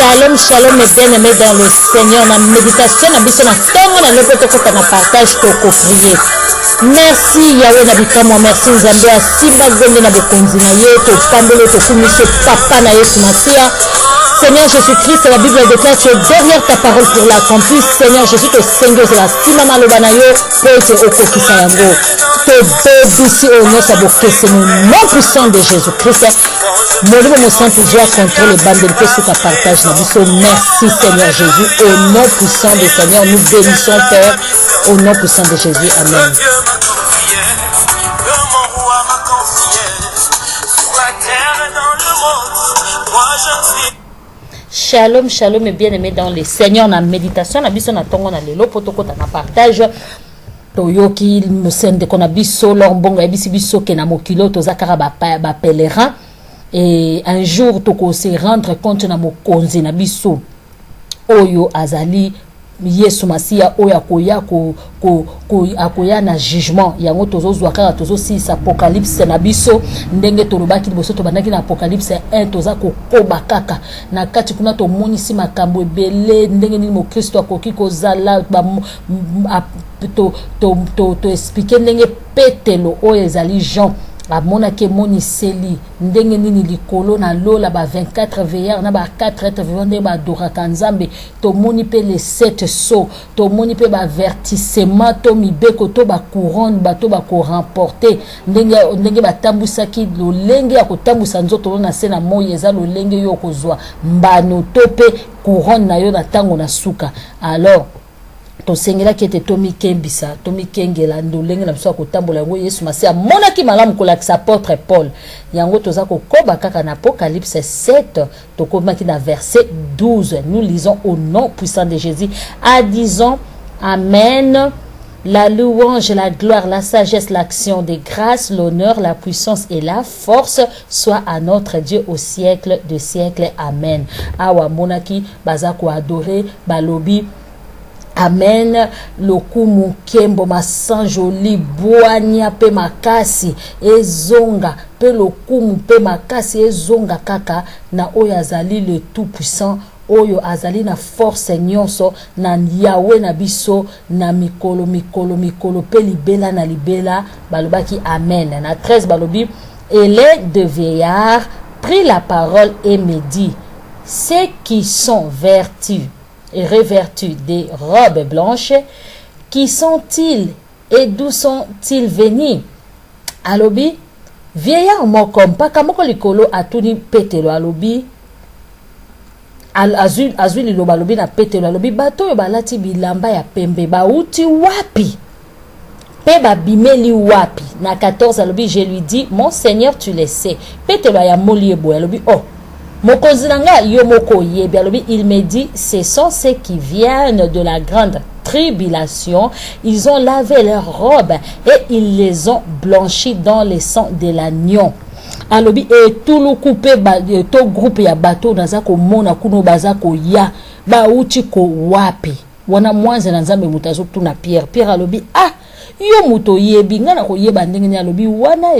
Shalom, shalom, mes bien-aimés dans le Seigneur. Na méditation na biso na ntongo na lopo tokota na partage tokoprier. Merci Yahweh na bikamwa, merci Nzambe asimba gonde na bokonzi na ye, topamboli tokumisi papa na Yesu Masiya. Seigneur Jésus-Christ, la Bible déclare tu es derrière ta parole pour l'accomplir. Seigneur Jésus, tosengi ozala nsima maloba na yo mpo ete okokisa yango. Tobebisi oyo nyonso ya bokeseni nom puissant de Jésus-Christ. Molimo Mosantu zwa contrôle ebandeli mpe suka partage na biso. Merci Seigneur Jésus. Au nom puissant de Seigneur, nous bénissons Père. Au nom puissant de Jésus. Amen. Shalom, shalom et bien-aimé dans le Seigneur. Na méditation na biso na tongo na lelo po tokota na partage. Toyoki ndeko na biso Lor Mbongo ayebisi biso ke na mokili oyo toza kaka bapèlerin et un jour tokose rendre compte na mokonzi na biso oyo azali Yesu Masiya, oyo akoya akoya na jugement. Yango tozozwa kaka, tozosilisa Apocalypse na biso ndenge tolobaki liboso. Tobandaki na Apocalypse 1, toza kokoba kaka na kati kuna. Tomonisi makambo ebele, ndenge nini mokristo akoki kozala. Toexpliquer ndenge Petelo, oyo ezali Jean, amonaki emoniseli, ndenge nini likolo na lola ba 24 veillard na ba 4 êtres vivants ndenge baadoraka Nzambe. Tomoni mpe les sept sceaux, tomoni mpe baavertissement to mibeko to bacouronne bato bakoremporter, ndenge, ndenge batambwisaki, lolenge ya kotambwisa nzoto no na se na moi eza lolenge yo okozwa mbano to mpe couronne na yo na ntango na suka. Alors tosengelaki ete tomikembisa, tomikengela ndolenge na biso ya kotambola. Yango Yesu Masi amonaki malamu kolakisa apôtre Paul. Yango toza kokoba kaka na Apocalypse 7, tokomaki na verset 12. Nous lisons au nom puissant de Jésus à disant: Amen. La louange, la gloire, la sagesse, l'action des grâces, l'honneur, la puissance et la force soient à notre Dieu au siècle de siècle. Amen. Awa monaki baza koadorer, balobi amen. Lokumu, nkembo, masanjoli, bwanya mpe makasi ezonga, mpe lokumu mpe makasi ezonga kaka na oyo azali le tout puissant, oyo azali na force nyonso, na Yawe na biso, na mikolo mikolo mikolo mpe libela na libela. Balobaki amen. Na 13 balobi: Et l'un de vieillards prit la parole et me dit: Ceux qui sont vertus et revêtus des robes blanches, qui sont-ils et d'où sont-ils venus? Alobi vieillard moko, mpaka moko likolo, atuni Petelo, alobi, azwi, azwi liloba, alobi na Petelo, alobi: bato oyo balati bilamba ya pembe bauti wapi mpe babimeli wapi? Na 14 alobi: Je lui dis: Mon Seigneur, tu le sais. Petelo ayamboli ye boye, alobi: Oh, mokonzi na ngai, yo moko oyebi. Alobi: Il me dit: Ce sont ceux qui viennent de la grande tribulation. Ils ont lavé leurs robes et ils les ont blanchies dans le sang de l'agneau. Alobi etuluku mpe to groupe ya bato naza komona kuna baza koya, bauti kowapi? Wana mwanze na Nzambe moto azotuna Pierre. Pierre alobi: Ah, yo moto oyebi, ngai na koyeba ndenge nini? Alobi wana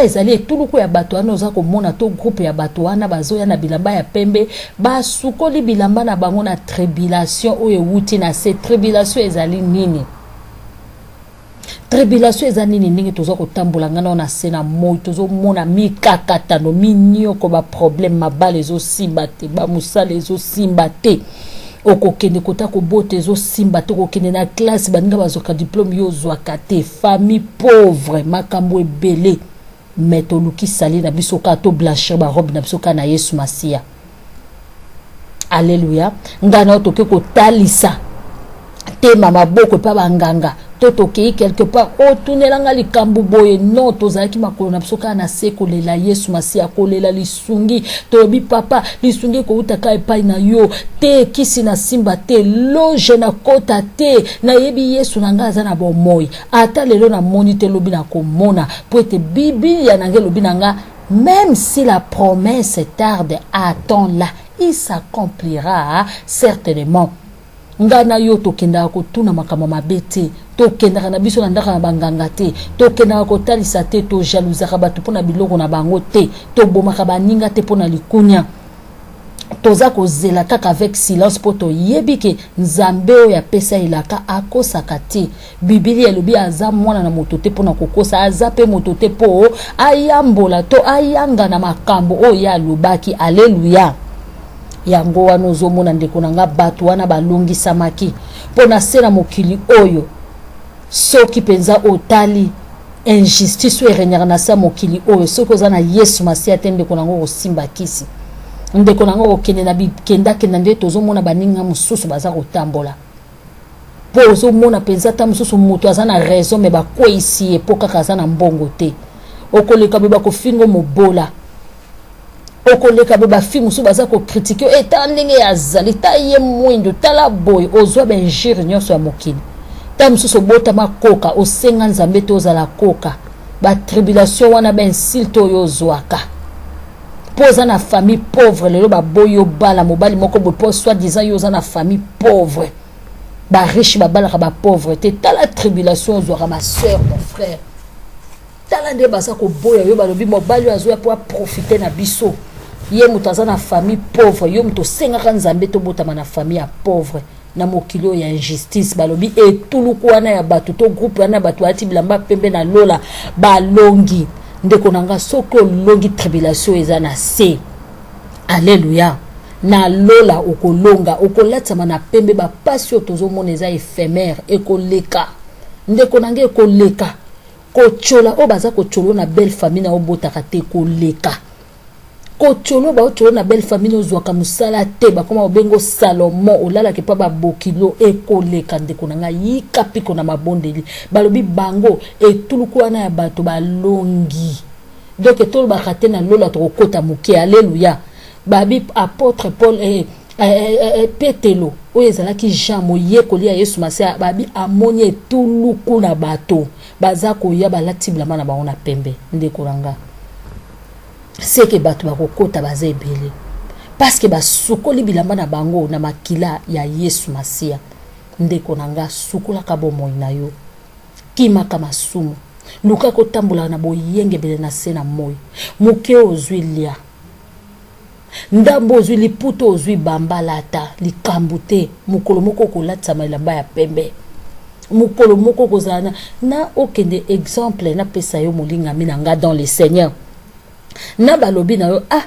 ezali etuluku ya bato wana oza komona to groupe ya bato wana bazoya na bilamba ya pembe, basukoli bilamba na bango na tribulation oyo ewuti na se. Tribulation ezali nini? Tribulation eza nini? Ndenge toza kotambola ngai na se na moi, tozomona mikakatano, minioko, baproblème, mabala ezosimba te, bamosala ezosimba te, okokende kota kobota ezosimba te, okokende na classe, baninga bazwaka diplôme, yo ozwaka te, famille pauvre, makambo ebele. Me toluki sali na biso kaka toblanchir barobe na biso kaka na Yesu Masiya. Alleluya. Ngai na yo toke kotalisa tema maboko epa banganga to tokei quelque part, otunelanga likambo boye. Non, tozalaki makolo na biso kaka na se kolela Yesu Masiya, kolela lisungi. Tolobi: Papa, lisungi ekouta kaka epai na yo te. Kisi na simba te, loge na kota te, nayebi Yesu na ngai aza na bomoi. Ata lelo namoni te, lobi nakomona, po ete Bibilia na ngai elobi na nga: Même si la promesse tarde, attends-la, il s'accomplira certainement. Ngai na yo tokendaka kotuna makambo mabe te, tokendaka na biso na ndako na banganga te, tokendaka kotalisa te, tojalousaka bato mpo na biloko na bango te, tobomaka baninga te mpo na likunya. Toza kozela kaka avec silence mpo toyebi ke Nzambe oyo apesa elaka akosaka te. Bibilia elobi aza mwana na moto te mpo na kokosa, aza mpe moto te mpo ayambola to ayanga na makambo oyo ye alobaki. Aleluya! Yango wana ozomona, ndeko na nga, bato wana balongisamaki mpo na se na mokili oyo. Soki mpenza otali injustice oyo eregnaka na se ya mokili oyo, soki oza na Yesu Masiya te, ndeko na ngo, okosimba kisi. Ndeko na ngo, okokende na bikendakenda nde tozomona baninga mosusu baza kotambola, mpo ozomona mpenza ata mosusu moto aza na raison, me bakweyisi ye mpo kaka aza na mbongo te. Okoleka boye, bakofingo mobola. Okoleka boye, bafi mosusu baza kocritiquer e tala ndenge azali, ta ye mwindo, tala boye. Ozwa bainjures nyonso ya mokili. Ta mosusu obotama koka, osenga Nzambe te ozala koka. Batribulation wana, bainsulte oyo ozwaka mpo oza na famille pauvre, lelo baboyi obala mobali moko boye mpo soit disant yo oza na famille pauvre, bariche babalaka bapauvre te. Tala tribulation ozwaka, ma soeur, mon frère. Tala nde baza koboya yo, balobi mobali oyo azoya mpo aprofiter na biso, ye moto aza na famille pauvre. Yo moto osengaka Nzambe tobotama na famille ya pauvre, na mokili oyo ya injustice, balobi etuluku wana ya bato to groupe wana ya bato balati bilamba pembe na lola balongi. Ndeko na nga, soki olongi tribulation eza na se, alleluya, na lola okolonga, okolatisama na pembe. Bapasi oyo tozomona eza éphémère, ekoleka. Ndeko na nga, ekoleka. Kotyola oyo baza kotyola na belle famille na obotaka te, koleka. Kotyola baotyola na belle famille, ozwaka mosala te, bakoma kobengo Salomon, olalaka epa babokilo, ekoleka. Ndeko na ngai, yika mpiko na mabondeli. Balobi bango etuluku wana ya bato balongi. Donc tolobaka te na lola tokokota moke. Alleluya! Babi apôtre Paul, Petelo oyo ezalaki Jean, moyekoli ya Yesu Masiya, babi amoni etuluku na bato baza koya, balati bilamba na bango na pembe. Ndeko na nga, seke bato bakokota baza ebele parce que basukoli bilamba na bango na makila ya Yesu Masiya. Ndeko na nga, sukolaka bomoi na yo, kimaka masumu, luka kotambola na boyengebele na se na moi. Moke ozwi, lia ndambo, ozwi liputa, ozwi bambala, ata likambo te. Mokolo moko okolatisama elamba ya pembe, mokolo moko okozala na okende. Exemple napesa yo, molingami na nga dans le Seigneur, na balobi na yo: ah,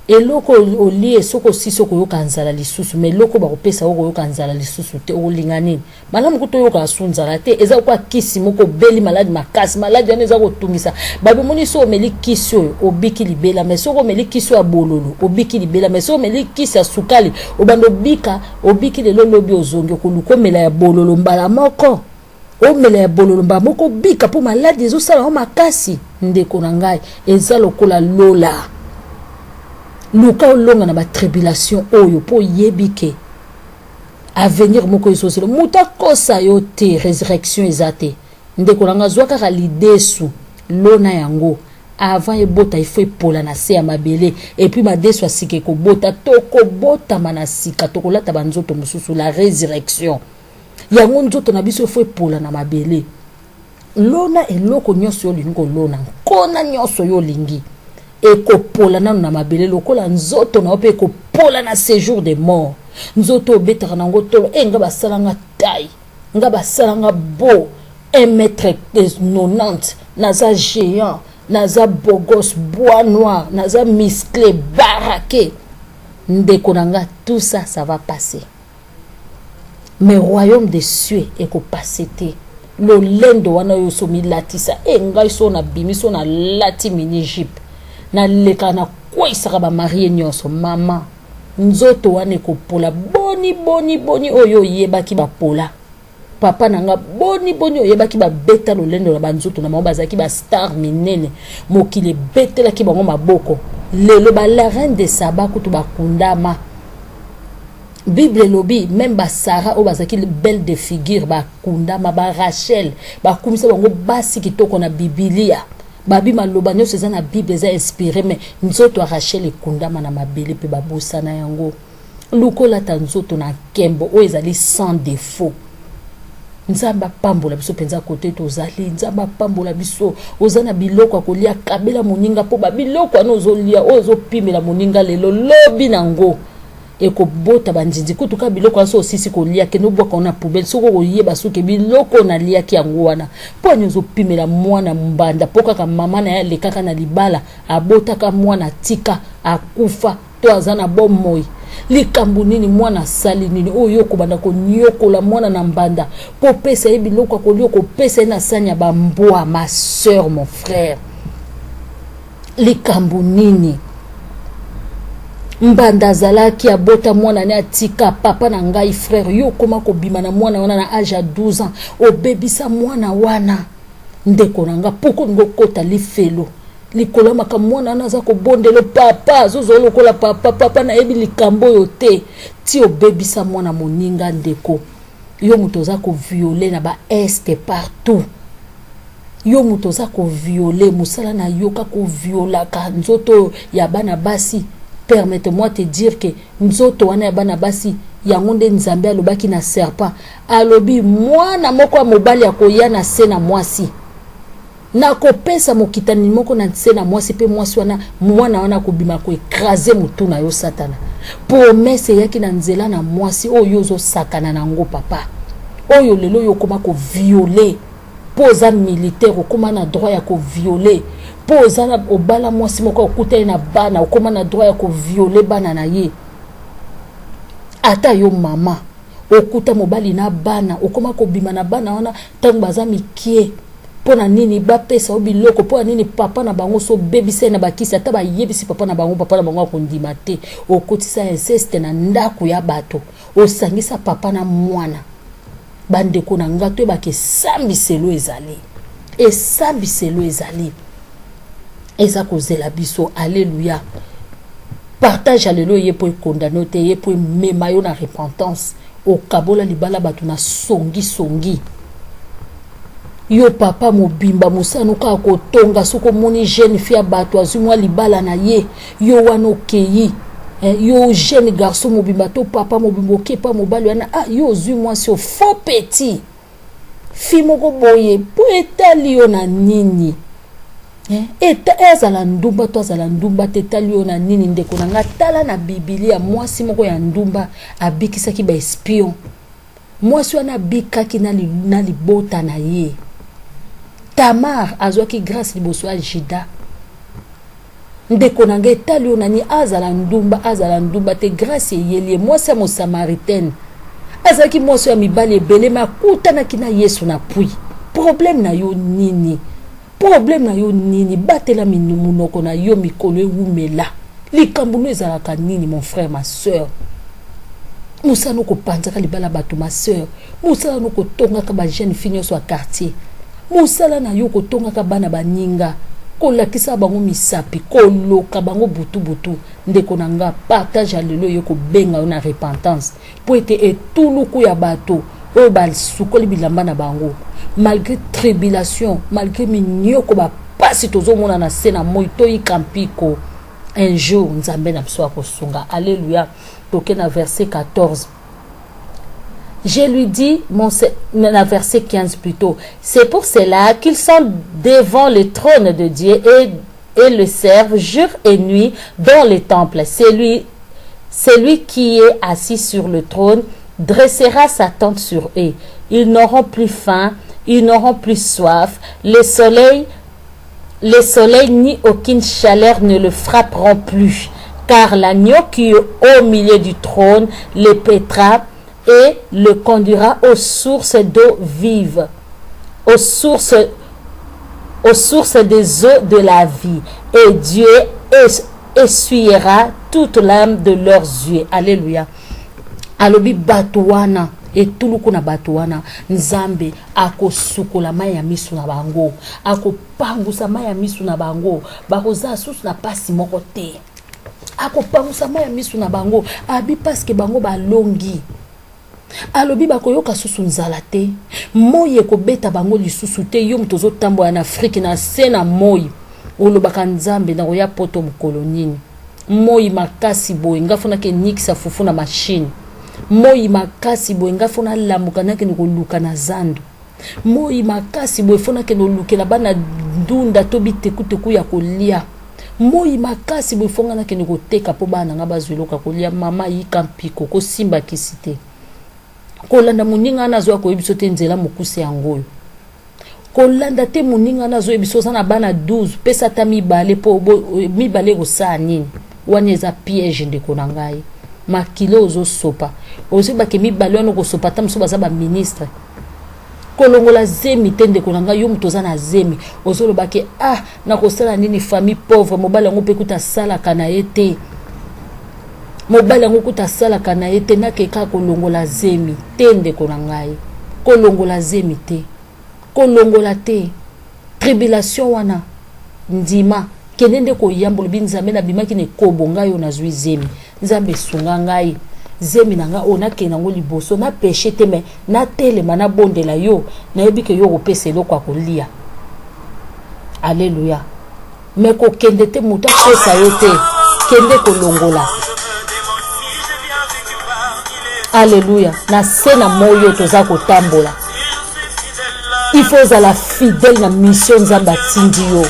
eloko olie, soki osisi okoyoka nzala lisusu, mais eloko bakopesa yo okoyoka nzala lisusu te, okolinga nini? Malamu kuta oyokaka su nzala te. Eza kwa kisi moko, obeli maladi makasi, maladi wana eza kotungisa. Babimoni so omeli kisi oyo, obiki libela, mais soki omeli kisi oyo ya bololo, obiki libela, mais soki omeli kisi ya sukali, obanda obika, obiki lelo, lobi ozongi, okoluka omela ya bololo mbala moko, omela ya bololo mbala moko, obika mpo maladi ezosala yo makasi. Ndeko na ngai, eza lokola lola. Luka olonga na batribulation oyo mpo oyebi ke avenir moko ezozela. Moto akosa yo te, résurrection eza te. Ndeko na nga, zwa kaka lidesu, lona yango avant ebota. Ifo epola na se ya mabele, et puis madesu ya sika ekobota. Tokobotama na sika, tokolata banzoto mosusu, la résurrection. Yango nzoto na biso efo epola na mabele. Lona eloko nyonso yo olingi kolona, nkona nyonso yo olingi, ekopola nano na mabele lokola nzoto na yo mpe ekopola na séjour de mort. Nzoto obetaka nango tolo e nga basalanga taille, nga basalanga beau, 1 mètre 90, naza géant, naza beau gosse, bois noir, naza musclé, baraqué. Ndeko na nga, tout ça, ça va passer, mais royaume des cieux ekopasser te. Lolendo wana oyo so milatisa e ngai, so nabimi, so nalati mini jupe, nalekaka, nakweyisaka bamariés nyonso. Mama, nzoto wana ekopola. Boni boni boni oyo oyebaki bapola? Papa na nga, boni boni oyebaki babeta lolendo na banzoto na bango? Bazalaki bastar minene, mokili ebetelaki bango maboko. Lelo bala reine de Saba kutu bakundama. Bible elobi même basara oyo bazalaki belle de figure bakundama, barachel bakumisa bango, basi kitoko na Bibilia. Babi maloba nyonso eza na Bible eza inspiré, mais nzoto ya Rachel ekundama na mabele mpe babosana yango. Luka olata nzoto na nkembo oyo ezali sans défaut. Nzambe apambola biso mpenza kote tozali. Nzambe apambola biso. Oza na biloko ya kolia, kabela moninga, mpo babiloko wana ozolia, oyo ozopimela moninga lelo, lobi nango ekobota banzinzi. Kutu kaka biloko wana, so osisi kolia, kende obwaka ngo na poubelle. Soki okoyeba soki biloko naliaki yango wana, mpo ani ozopimela mwana mbanda? Mpo kaka mama na ye alekaka na libala, abotaka mwana, tika akufa to aza na bomoi. Likambo nini? Mwana asali nini oyo okobanda koniokola mwana na mbanda mpo opesa ye biloko ya kolia, okopesa ye na sani ya bambwa? Ma soeur, mon frère, likambo nini? Mbanda azalaki, abota mwana ne, atika. Papa na ngai, frère, yo okóma kobima na mwana wana na age ya 12 ans, obebisa mwana wana. Ndeko na nga, poko olingi okota lifelo likolo ya makambo mwana wana aza kobondela papa, azozwa lokola papa. Papa, nayebi likambo oyo te, ti obebisa mwana moninga. Ndeko, yo moto oza kovioler na baeste partout, yo moto oza kovioler, mosala na yo kaka koviolaka nzoto oyo ya bana basi. Permettez-moi te dire que nzoto wana ya bana basi, yango nde Nzambe alobaki na serpent. Alobi mwana moko ya mobali akoya na se na mwasi, nakopesa mokitani moko na nse na mwasi, mpe mwasi wana, mwana wana akobima koécraser motu na yo, Satana. Promesse eyaki na nzela na mwasi oyo ozosakana nango, papa oyo lelo oyo okóma kovioler mpo oza militaire, okóma na droit ya kovioler mpo oza na obala mwasi moko, okuta ye na bana, okóma na droit ya kovioler bana na ye. Ata yo mama okuta mobali na bana, okóma kobima na bana wana ntango baza mikie. Mpo na nini bapesa yo biloko? Mpo na nini papa na bango so obebisa ye na bakisi? Ata bayebisi papa na bango, papa na bango akondima te. Okotisa inceste na ndako ya bato, osangisa papa na mwana. Bandeko na nga, toyebaka esambiselo ezali, esambiselo ezali, eza kozela biso. Alleluya! Partage ya lelo eye mpo econdamner te, ye mpo emema yo na repentance. Okabola libala bato na songisongi. Yo papa mobimba, mosala kaka kotonga. Soki omoni jeune fille ya bato azwi mwa libala na ye, yo wana okei. Yo jeune garçon mobimba to papa mobimba, okepa mobali wana, ah, yo ozwi mwasi o faux petit fille moko boye, mpo etali yo na nini? Eta azala ndumba to azala ndumba te, etali yo na nini? Ndeko na nga, tala na Bibilia, mwasi moko ya ndumba abikisaki baespion. Mwasi wana abikaki na libota na ye. Tamar azwaki grâce liboso ya Juda. Ndeko na ngai, etali yo nani? Azala ndumba, azala ndumba te, grâce eyeli ye. Mwasi ya Mosamaritaine azalaki mwasi ya mibali ebele, me akutanaki na Yesu na puits. Problème na yo nini? Problème na yo nini? Batela monoko na yo, mikolo ewumela. Likambo no ezalaka nini, mon frère, ma soeur? Mosala no kopanzaka libala bato, ma soeur. Mosala no kotongaka bajeune fille nyonso ya quartier. Mosala na yo kotongaka bana baninga, kolakisa bango misapi, koloka bango butu-butu. Ndeko na nga, partage ya lelo oyo kobenga yo na repentance, mpo ete etuluku ya bato oyo basukoli bilamba na bango malgré tribulation, malgré minyoko, bapasi tozomona na se na moi, toyika mpiko. Un jour Nzambe na biso akosunga. Alleluya! Toke na verset 14. Je lui dis, la verset 15 plutôt, c'est pour cela qu'ils sont devant le trône de Dieu et le servent jour et nuit dans le temple. C'est lui qui est assis sur le trône dressera sa tente sur eux. Ils n'auront plus faim, ils n'auront plus soif. Le soleil ni aucune chaleur ne le frapperont plus, car l'agneau qui est au milieu du trône les paîtra et le conduira aux sources d'eau vive, aux sources des eaux de la vie. Et Dieu essuiera toute larme de leurs yeux. Alléluia. Alobi bato wana, etuluku na bato wana, Nzambe akosukola mai ya miso na bango, akopangusa mai ya miso na bango, bakozala susu na pasi moko te. Akopangusa mai ya miso na bango, abi parce que bango balongi. Alobi bakoyoka susu nzala te, moi ekobeta bango lisusu te. Yo moto ozotambola na Afrike na se na moi, olobaka: "Nzambe, nakoya Poto mokolo nini? Moi makasi boye, nga funaki enikisa fufu na machine." Moi makasi boye, nga faut nalamuka, nakende koluka na zando. Moi makasi boye, faut nakende kolukela bana ndunda to bitekuteku ya kolia. Moi makasi boye, faut nga nakende koteka mpo bana na nga bazwa eloko ya kolia. Mama, yika mpiko, kosimba kisi te, kolanda moninga wana azoya koyebi biso te nzela mokuse yango oyo. Kolanda te moninga wana azoyebi biso oza na bana 12, pesa ata mibale, mpo mibale ekosala nini? Wana eza piège, ndeko na ngai. Makila ozosopa, ozoyebake mibale wana okosopa, ata mosusu baza baministre. Kolongola zemi te, ndeko na ngai. Yo moto oza na zemi, ozolobake: "Ah, nakosala nini? Famille pauvre, mobali yango mpe kuta asalaka na ye te, mobali yango kuta asalaka na ye te, nakeka kolongola zemi te." Ndeko na ngai, kolongola zemi te, kolongola te. Tribulation wana, ndima, kende nde koyamba. Olobi: "Nzambe, nabimaki na ekobo, ngai oyo nazwi zemi. Nzambe, esunga ngai, zemi na ngai oyo nakende yango liboso, napeshe te, me natelema, nabondela yo, nayebi ke yo kopesa eloko ya kolia." Alleluya. Me kokende te, moto akosa yo te, kende kolongola. Alleluya. Na se na moi oyo toza kotambola, il faut ozala fidèle na mission Nzambe atindi yo.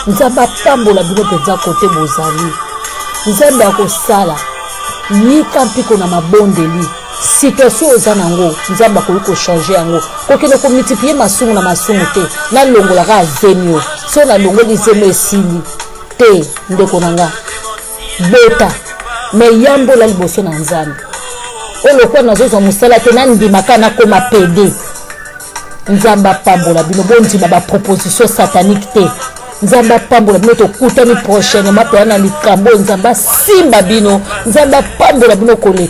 Nzambe apambola bino mpenza kote bozali. Nzambe akosala. Yika mpiko na mabondeli. Situation oza nango, Nzambe akoki kochange yango. Kokende komultiplie masumu na masumu te. Nalongolaka azemi oyo, so nalongoli zemi, esili te. Ndeko na nga, bota, me yambola liboso na Nzambe. Oyo lokola nazozwa mosala te, nandimaka nakoma pede. Nzambe apambola bino. Bondima baproposition satanique te. Nzambe apambola bino. Tokutani prochainement mpenza na likambo oyo. Nzambe asimba bino, Nzambe apambola bino koleka.